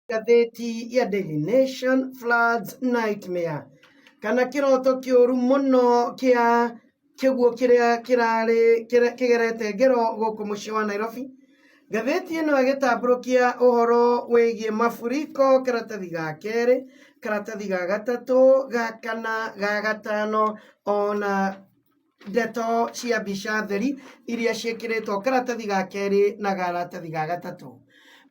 Ngathĩti ya Daily Nation Floods Nightmare kana kĩroto kĩũru mũno kĩa kĩguũ kĩrĩa kĩrarĩ kĩgerete ngero gũkũ mũciĩ wa Nairobi. Ngathĩti ĩno ĩgĩtambũrũkia ũhoro wĩgiĩ mafuriko karatathi ga kerĩ, karatathi ga gatatũ, ga kana, ga gatano ona ndeto cia mbica theri iria ciĩkĩrĩtwo karatathi ga kerĩ na karatathi ga gatatũ.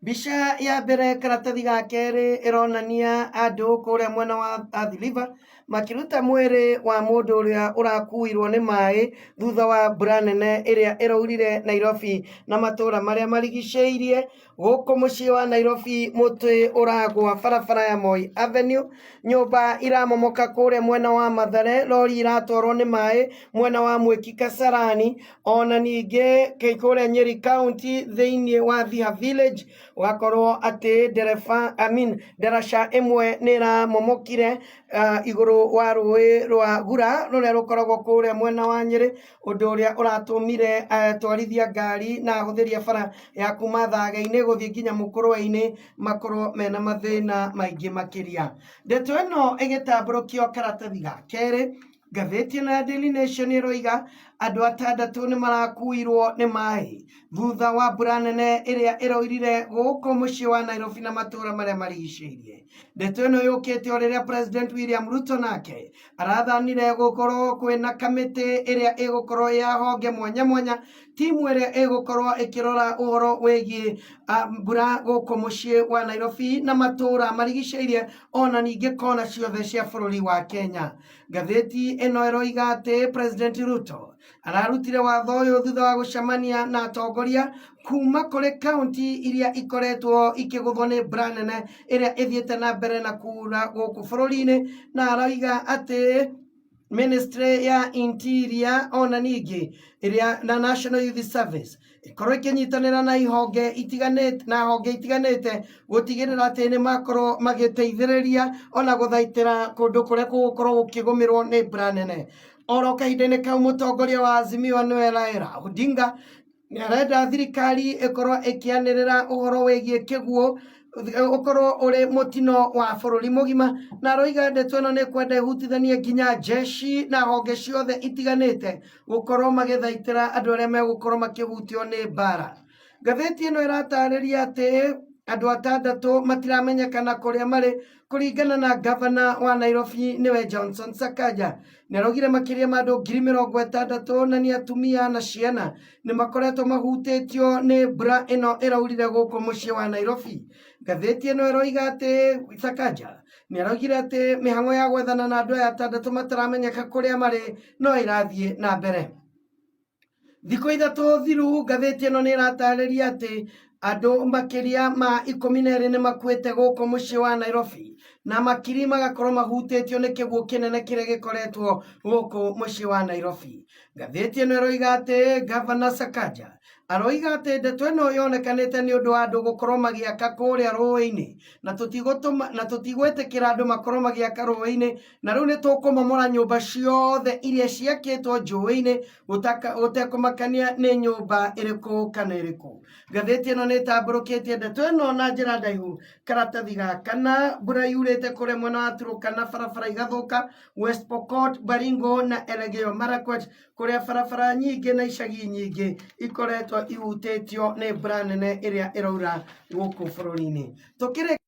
Mbica ya mbere karatathi ga kerĩ ĩronania andũ kũrĩa mwena wa Athi River makĩruta mwĩrĩ wa mũndũ ũrĩa ũrakuirwo nĩ maĩ thutha wa mbura nene ĩrĩa ĩraurire Nairobi na matũra marĩa marigicĩirie. Gũkũ mũciĩ wa Nairobi mũtĩ ũragwa barabara ya Moi Avenue, nyũmba iramomoka kũrĩa mwena wa Mathare, rori iratwarwo nĩ maĩ mwena wa Mwiki Kasarani, ona ningĩ kũrĩa Nyeri County thĩinĩ wa Thiha Village gũgakorwo atĩ ndereba, I mean ndaraca ĩmwe nĩ ĩramomokire igũrũ wa rũĩ rwa Gura rũrĩa rũkoragwo kũrĩa mwena wa Nyĩrĩ. Ũndũ ũrĩa ũratũmire atwarithia ngari na ahũthĩri a bara ya kuma Thage-inĩ gũthiĩ nginya Mũkũrwe-inĩ makorwo mena mathĩna maingĩ makĩria. Ndeto ĩno ĩgĩtambũrũkio karatathi ga kerĩ, ngathĩti ĩno ya Daily Nation ĩroiga andũ atandatũ nĩ marakuirwo nĩ maĩ thutha wa mbura nene ĩrĩa ĩroirire gũkũ mũciĩ wa Nairobi na matũra marĩa marigicĩirie. Ndeto ĩno yũkĩte o rĩrĩa President William Ruto nake arathanire gũkorwo kwĩna kamĩtĩ ĩrĩa ĩgũkorwo ya honge mwanya mwanya, timu ĩrĩa ĩgũkorwo ĩkĩrora ũhoro wĩgiĩ mbura gũkũ mũciĩ wa Nairobi na matũra marigicĩirie ona ningĩ kona ciothe cia bũrũri wa Kenya. Ngathĩti ĩno ĩroiga atĩ President Ruto ararutire watho ũyũ thutha wa gũcemania na atongoria kuma kũrĩ kaunti iria ikoretwo ikĩgũthwo nĩ mbura nene ĩrĩa ĩthiĩte na mbere na kura gũkũ bũrũri-inĩ, na aroiga atĩ Ministry ya Interior ona ningĩ ĩrĩa na National Youth Service ĩkorwo ĩkĩnyitanĩra na ihonge itiganĩte na honge itiganĩte gũtigĩrĩra atĩ nĩ makorwo magĩteithĩrĩria ona gũthaitĩra kũndũ kũrĩa gũgũkorwo gũkĩgũmĩrwo nĩ mbura nene. Oro kahinda-inĩ kau mũtongoria wa Azimio nĩwe Raila Odinga nĩ arenda thirikari ĩkorwo ĩkĩanĩrĩra ũhoro wĩgiĩ kĩguũ ũkorwo ũrĩ mũtino wa bũrũri mũgima, na aroiga ndeto ĩno nĩ kwenda ĩhutithanie nginya jeshi na honge ciothe itiganĩte gũkorwo magĩthaitĩra andũ arĩa megũkorwo makĩhutio nĩ mbara. Ngathĩti ĩno ĩratarĩria atĩ andũ atandatũ matiramenyekana kũrĩa marĩ kũringana na ngavana wa Nairobi nĩwe Johnson Sakaja. Nĩaraugire makĩria ma andũ 60,000 na nĩ atumia na ciana nĩ makoretwo mahutĩtio nĩ mbura ĩno ĩraurire gũkũ mũciĩ wa Nairobi. Ngathĩti ĩno ĩroiga atĩ Sakaja nĩaraugire atĩ mĩhang'o ya gwethana na andũ aya atandatũ mataramenyeka kũrĩa marĩ no ĩrathiĩ na mbere. Thikũ ithatũ thiru ngathĩti ĩno nĩ ĩratarĩria atĩ andũ makĩria ma 12 nĩ makuĩte gũkũ mũciĩ wa Nairobi na makiri magakorwo mahutĩtio nĩ kĩguũ kĩnene kĩrĩa gĩkoretwo gũkũ mũciĩ wa Nairobi. Ngathĩti ĩno ĩroiga atĩ Gavana Sakaja aroiga atĩ ndeto ĩno yonekanĩte nĩ ũndũ wa andũ gũkorwo magĩaka kũrĩa rũĩ-inĩ na tũtigũtũma na tũtigwĩtĩkĩra andũ makorwo magĩaka rũĩ-inĩ na rĩu nĩ tũkũmomora nyũmba ciothe iria ciakĩtwo njũĩ-inĩ gũtekũmakania nĩ nyũmba ĩrĩkũ kana ĩrĩkũ. Ngathĩti ĩno nĩ ĩtambũrũkĩtie ndeto ĩno na njĩra ndaihu karatathi ga kana mbura yurĩte kũrĩa mwena wa Turkana barabara igathũka West Pokot, Baringo na Elgeyo Marakwet kũrĩa barabara nyingĩ na icagi nyingĩ ikoretwo ihutĩtio nĩ mbura nene ĩrĩa ĩraura gũkũ bũrũri-inĩ. Tũkĩrĩ